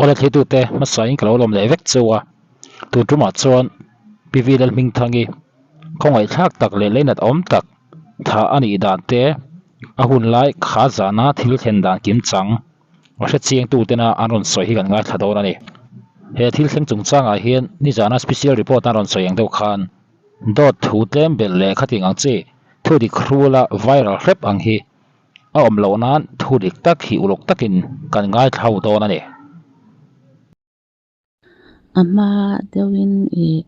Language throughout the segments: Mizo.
Awle thlitute hmasain ka lo lawm leh vek cheu a, tun tumah chuan Pi V Lalhmingthangi khawngaihthlak tak leh leinat awm tak thah a nih dan te, a hun lai kha zana thil thlen dan kim chang a hre chiangtu tena an rawn sawi hi kan ngaithla dawn a ni. He thil thleng chungchangah hian nizana special report an rawn sawi ang deuh khan dawt thu tlem belh leh khating ang chi thu dik hrula viral hrep ang hi A awm loh nan thu dik tak hi uluk takin kan ngaithla ho dawn a ni. A hma deuhin ih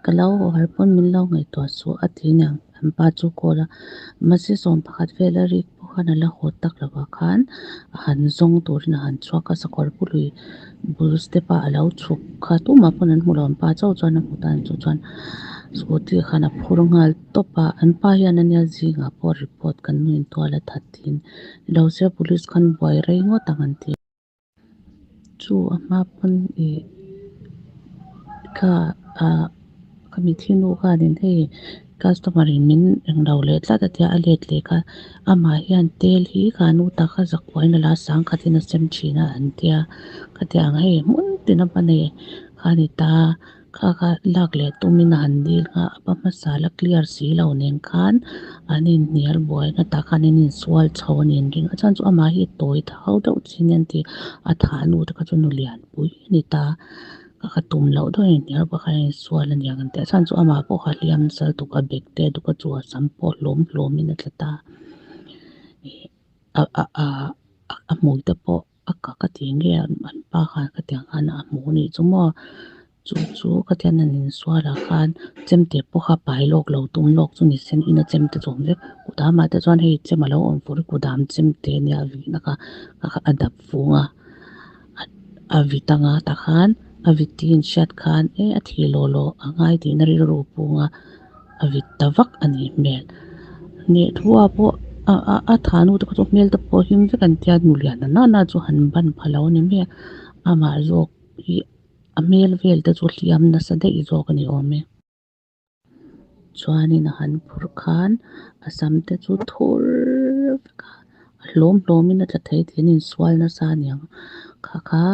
ka lo haw har pawn min lo ngaihtuah suh a ti aniang an pa chu call a mahse 11 vel a rik pawh khan a la haw tak lo ah khan a han zawng turin a han chhuak a sakawr pului bul step a a lo chhuk kha tumah pawn an hmu lo an pa chauh chuan a hmu ta a ni chu chuan scooty khan a phur nghal tawp a an pa hian ania zingah pawh report kan nu in tual a that thin lo se police khan buai rei ngawt ang an ti. Chu a hma pawn ih kha ah ka mitthi nu khanin hei customer in min englo leh tlat a tia a let leh kha amah hian tel hi kha nu tak a zakua in a la sangkhat in a sem thin a an tia khatiang hei hmun tin a hman e kha ni ta. Kha kha lak leh tumin a han dil kha a pa hmasa la clear si lo nen khan an inhnial buai na tah khan an insual chho a ni an ring a chuan chu amah hi tawi thau deuh chi nia an ti a thah nu te kha chu nu lian pui a ni ta ka kha tum loh deuh a inhnial buai khan an insual a niang an ti a chhan chu amah pawh kha hliam nasa lutuk a bag te a duk a chu a sam pawh hlawm hlawmin a tla ta ih a a a hmui te pawh. A ka ka ti nge an pa khan khatiang khan a hmu anih chu maw chu chu khatiang an insual ah khan chemte pawh kha pai lawk lo tum lawk chu ni sen in a chemte chu a awm vek kudam ah te chuan hei chem alo awm fur kudam chemte ania a vihna kha a dap fung a a vit anga tah khan a vit tih in hriat khan e a thih lawh lawh a ngai tihna rilru pung a. A vit ta vak a nih hmel nih thu ah pawh a a a tha nu te kha chu hmel te pawh him vek an tia nu lian na na chu han ban pha lo a ni mai a amah zawk hi a hmel vel te chu hliam nasa daih zawk a ni awm e chuanin a han phurh khan a sam te chu thur vek a a hlawm hlawmin a tla thei tih an insual nasa a niang kha kha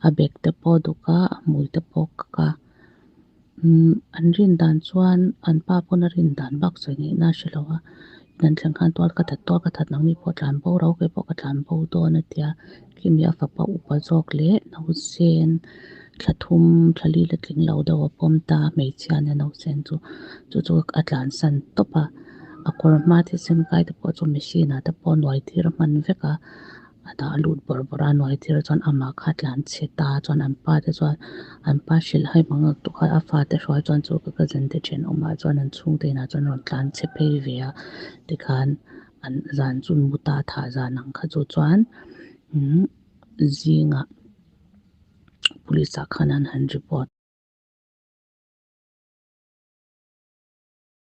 a bag te pawh a duk a a hmui te pawh a kak a. Umm an rin dan chuan an pa pawn a rin dan bak sawi ngaihna a hre lo a in an thleng khan tual ka that tual ka that nangni pawh tlan bo ro kei pawh ka tlan bo dawn a tia khimi a fapa upa zawk leh nausen thla thum thla li la tling lo deuh a pawm ta hmeichhia nia nausen chu chu chu a tlan san tawp a a kawr hma thisen kai te pawh chu machine ah te pawh nuai tir a hman vek a. A dah lut bawrh bawrh a nuai thil chuan amah kha tlan chhe ta chuan an pa te chuan an pa hrilh hai mang ang tuk a a fate hruai chuan chu ka cousin te thenawmah chuan an chhungte inah chuan rawn tlan chhe phei ve a tikhan an zan chu an mu ta a thah zan ang kha chu chuan umm zingah police ah khan an han report.